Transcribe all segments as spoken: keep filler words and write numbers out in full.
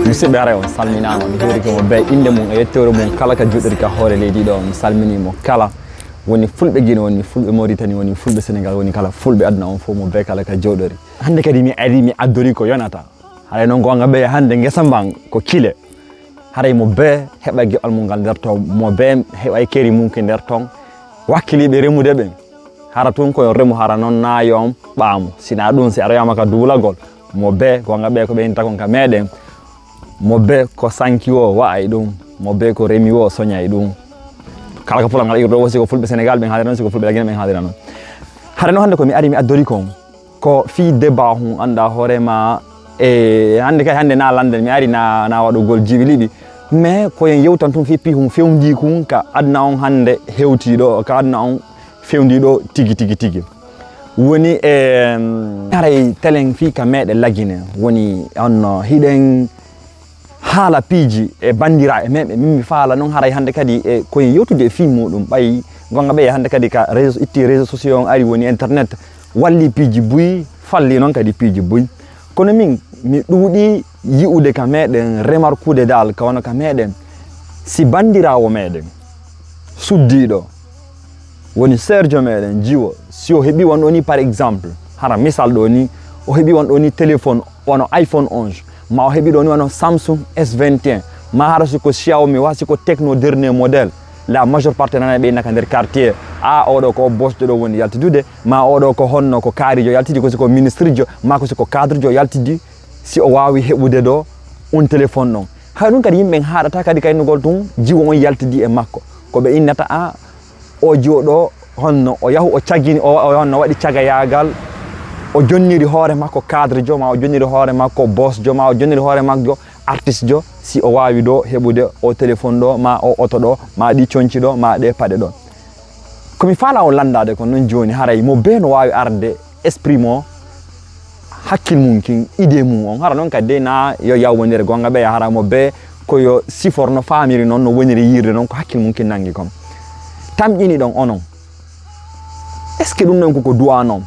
Musidɓe, haray on salminaama, mi heerike mo bee innde mum e yettoore mum kala ka jooɗori ka hoore leydi ɗo. Mi salminii mo kala, woni Fulɓe Gine, woni Fulɓe Moritani, woni Fulɓe Senegal, woni kala Fulɓe aduna on fof, mo bee kala ka jooɗori. Hannde kadi mi ari, mi addori ko yonata. Haray noon goonga ɓeya hannde ngesa mban ko kile. Haray mo bee heɓa geɓal mum ngal nder toon, mo bee heɓay keri mum ki nder toon. Wakkiliiɓe remude ɓen, hara tun ko yo remu, hara noon naa yo on ɓaamu. Sinaa ɗun, si aroyaama ka duulagol, mo bee goonga ɓe ko ɓe inta kon ka meɗen, mo bee ko sanki woo wa'ay ɗun, mo bee ko remi woo soñay ɗun. Kala ko pulangal irɗo woo, si ko Fulɓe Senegal ɓen haalira noon, si ko Fulɓe Lagine ɓen haalira noon. Hara noon hannde ko mi ari mi addori kon, ko fii débat hun annda hoore ma, e hannde kay hannde na lannden, mi ari na, na waɗugol jiɓi liɓi. Mais ko yen yewtan tun fii pii hun fewndii kun ka aduna on hannde hewtii ɗo, ka aduna on fewndii ɗo tigi, tigi, tigi. Woni, e, haray telen fii ka meɗe Lagine, woni on no hiɗen haala piiji e banndiraaɓe men ɓe min mi faala noon haray hannde kadi e koye yewtude e fii muɗum ɓay goonga ɓeya hannde kadi ka réseau, itti réseau sociaux on ari woni internet, walli piiji buy, falli noon kadi piiji buy. Kono min, mi ɗuuɗi yi'ude ka meɗen, remarquude dal ka wano ka meɗen, si banndiraawo meɗen suddiiɗo, woni seerjo meɗen jiwo, si o heɓi won ɗo ni, par exemple, hara misal ɗo ni, o heɓi won ɗo ni téléphone wano iPhone onze, ma o heɓi ɗo ni wano Samsung S vingt et un, ma hara si ko Xiaomi, wa si ko Tecno dernier modèle, la majeure partie nana ɓe inna ka nder quartier, a oɗo ko boss jo ɗo woni yaltidude, ma oɗo ko honno ko kaarijo yaltidi, ko si ko ministre jo, ma ko si ko cadre jo yaltidi, si o waawi heɓude ɗo un téléphone ɗon. Hay ɗum kadi yimɓe ɓen haaɗata kadi kaynugol tun jiwo on yaltidi e makko. Ko ɓe innata a o jiwo ɗo honno o yahu o cagini, o, o honno waɗi cagayaagal, o jonniri hoore makko cadre jo, ma o jonniri hoore makko boss jo, ma o jonniri hoore makko artiste jo, si o waawi ɗo heɓude o téléphone ɗo, ma o oto ɗo, ma ɗi conci ɗo, ma ɗe paɗe ɗo. Ko mi faala on lanndaade kon non jooni, haray mo bee no waawi arde esprit mo, hakkil mum kin, idée mum on. Hara non kadi dey na yo yawwondire goonga ɓeya, hara mo bee ko yo sifor no faamiri non, no woniri yiirde non, ko hakkil mum kin nangi kon. Tamƴini ɗon onon. Est-ce que ɗum ɗon koko duwa non?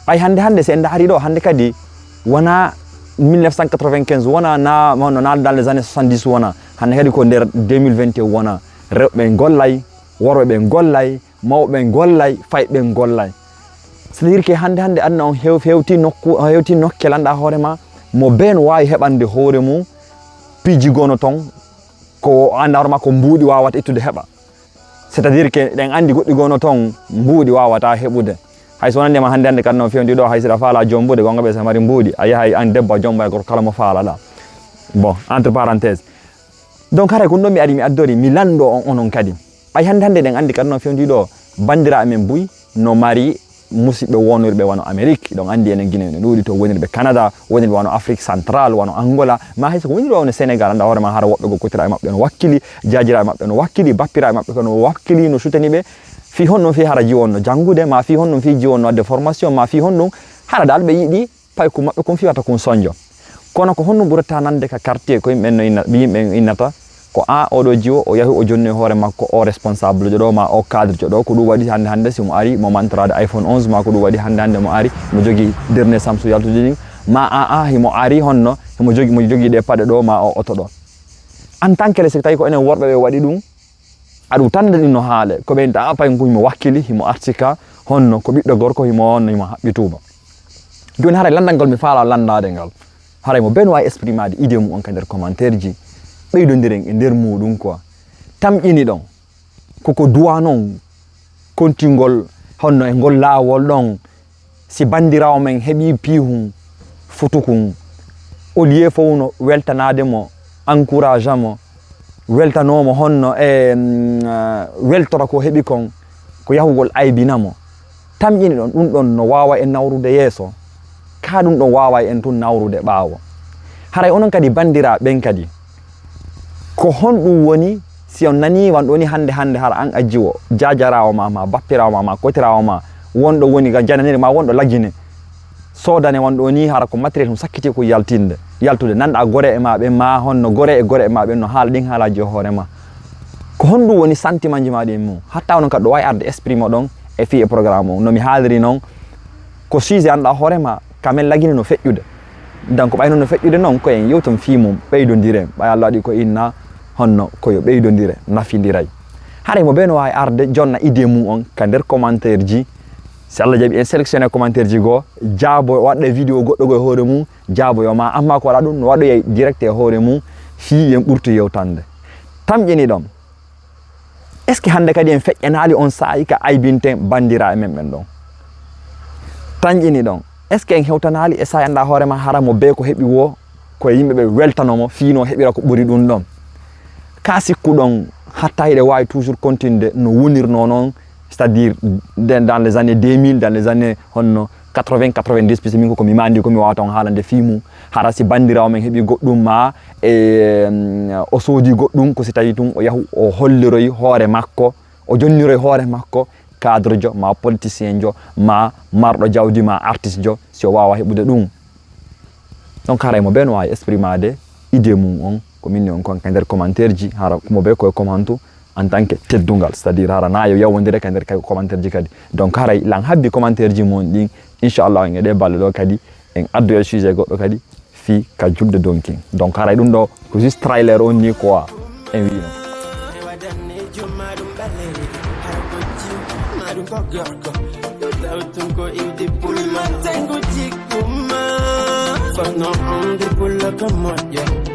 Ɓay hannde, hannde si en ndaari ɗo, hannde kadi wona mille neuf cent quatre-vingt-quinze, wona na, wona na dans les années soixante-dix, wona. Hannde kadi ko nder deux mille vingt et un wona. Rewɓe gollay, worɓe ɓen gollay, mawɓe ɓen gollay, fayɓe ɓen gollay. C'est-à-dire que hannde, hannde aduna on hew-, hewti nokku, hewti nokke lanɗa hoore ma, mo bee no waawi heɓande hoore mum piiji gono ton, ko annda hoore ma ko mbuuɗi waawata ittude heɓa. C'est-à-dire que ɗen anndi goɗɗi gono ton mbuuɗi waawata heɓude. Hay so wonande ma hannde, hannde kadi no fewndi ɗo, hay si ɗa faala jombude, goonga ɓe so mari mbuuɗi, a yahay an debbo a jomba e gorko kala mo faalaɗa. Bon, entre parenthèse. Donc, haray ko ɗum ɗo mi ari, mi addori, mi lanndo on onon kadi. Ɓay hannde, hannde eɗen anndi kadi no fewndi ɗo, banndiraaɓe men buy no mari musiɓɓe wonirɓe wano Amérique. Eɗen anndi enen Guinée no ɗuuɗi to wonirɓe Canada, wonirɓe wano Afrique Centrale, wano Angola, ma hay so ko wonirɓe wano Sénégal, annda hoore ma hara woɓɓe goo kotiraaɓe maɓɓe no wakkili, jaajiraaɓe maɓɓe no wakkili, bappiraaɓe maɓɓe no wakkili, no sutani ɓe. Fii honno fii hara jiwo on no janngude, ma fii honno fii jiwo on no waɗde formation, ma fii honɗum hara dal ɓe yiɗi pay ko maɓɓe kon fii wata kon sonjo. Kono ko honɗum ɓurata nande ka quartier ko yimɓe no inna-, yimɓe innata ko a oɗo jiwo o yahi o jonni hoore makko o responsable jo ɗo ma o cadre jo ɗo, ko ɗum waɗi hannde hannde si mo ari mo mantorade iPhone onze ma ko ɗum waɗi hannde hannde mo ari mo jogii dernier Samsung yaltude ɗin ma a a himo ari honno himo jogi, mo jogii ɗe paɗe ɗo ma o oto ɗo. En tant que le, si tawi ko enen worɓe ɓe waɗi ɗum, aɗu tannde ɗin no haale, ko ɓen ta pay ngun mo wakkili, himo arti ka, honno ko ɓiɗɗo gorko, himo honno himo haɓɓi tuuba. Jooni haray lanndangol mi faala lanndaade ngal. Haray mo ben waawi exprimaade idée mum on ka nder commentaire ji, ɓeydondiren e nder muuɗum quoi. Tamƴini ɗon, koko duwa non kontingol honno e ngol laawol ɗon, si banndiraawo men heɓii piihun futukun, au lieu fow no weltanaade mo, encouragea mo, weltanoo mo honno e, mm, ah, weltora ko heɓi kon, ko yahugol aybina mo. Tamƴini ɗon, ɗum ɗon no waawa en nawrude yeeso, kaa ɗum ɗon waawa en tun nawrude ɓaawo. Haray onon kadi banndiraaɓe ɓen kadi, ko honɗum woni si on nanii wan ɗoo ni hannde hannde hara an a jiwo, jaajaraawo ma, ma bappiraawo ma, ma kotiraawo ma, wonɗo woni ga jananiri ma, wonɗo lagine, soodane wan ɗoo ni hara ko matériel hum sakkiti ko yaltinde, yaltude, nanɗa gore e ma ɓen, ma honno gore e gore e ma ɓen no haala ɗin haalaaji e hoore ma. Ko honɗum woni sentiment ji ma ɗin mum? Hatta onon kadi ɗo waawi arde esprit mo ɗon e fii e programme o. No mi haaliri non, Ko sujet anndaa hoore ma, ka men lagini no feƴƴude. Donc ɓay no no feƴƴude noon, ko en yewtan fii mum, ɓeydondiren. Ɓay Allah waɗi ko inna honno ko yo ɓeydondire, nafindiray. Haray mo bee no waawi arde jonna idée mum on ka nder commentaire ji. Si Allah jaɓi en sélectionné commentaire ji goo, jaabo waɗde vidéo goɗɗo goo e hoore mum, jaaboyo ma. Amma ko waɗa ɗum no waɗoyay direct e hoore mum fii yen ɓurtu yewtande. Tamƴini ɗon. Est-ce que hannde kadi en feƴƴanaali on saa'i ka aybinten banndiraaɓe men ɓen ɗon? Tamƴini ɗon. Est-ce que en hewtanaali e saa'i anndaa hoore ma hara mo bee ko heɓi woo, ko e yimɓe ɓe weltano mo, fii no heɓira ko ɓuri ɗum ɗon? Ka sikkuɗon hatta hiɗe waawi toujours continude no wonirnoo noon, c'est-à-dire de- dans les années deux mille, dans les années honno quatre-vingts, quatre-vingt-dix, puisque min ko ko mi mandi ko mi waawata on haalande fii mum. Hara si banndiraawo men heɓi goɗɗum ma e, mm, o soodi goɗɗum, ko si tawi tun o yahu o holliroy hoore makko, o jonniroy hoore makko cadre jo, ma politicien jo, ma marɗo jawdi, ma artiste jo, si o waawa heɓude ɗum. Donc haray mo bee no waawi exprimade idée mum on, ko min ni on kon ka nder commentaire ji, hara ko mo bee koye commentu en tant que teddungal, c'est-à-dire hara na yo yawondire ka nder kay commentaire ji kadi. Donc haray lan habbi commentaire ji mon ɗin, inchallah en e ɗe balle ɗo kadi en addoya sujet goɗɗo kadi fii ka julde donkin. Donc haray ɗum ɗo ko juste trailer on ni quoi, en wiino. Kono on de pulla ka moƴƴa.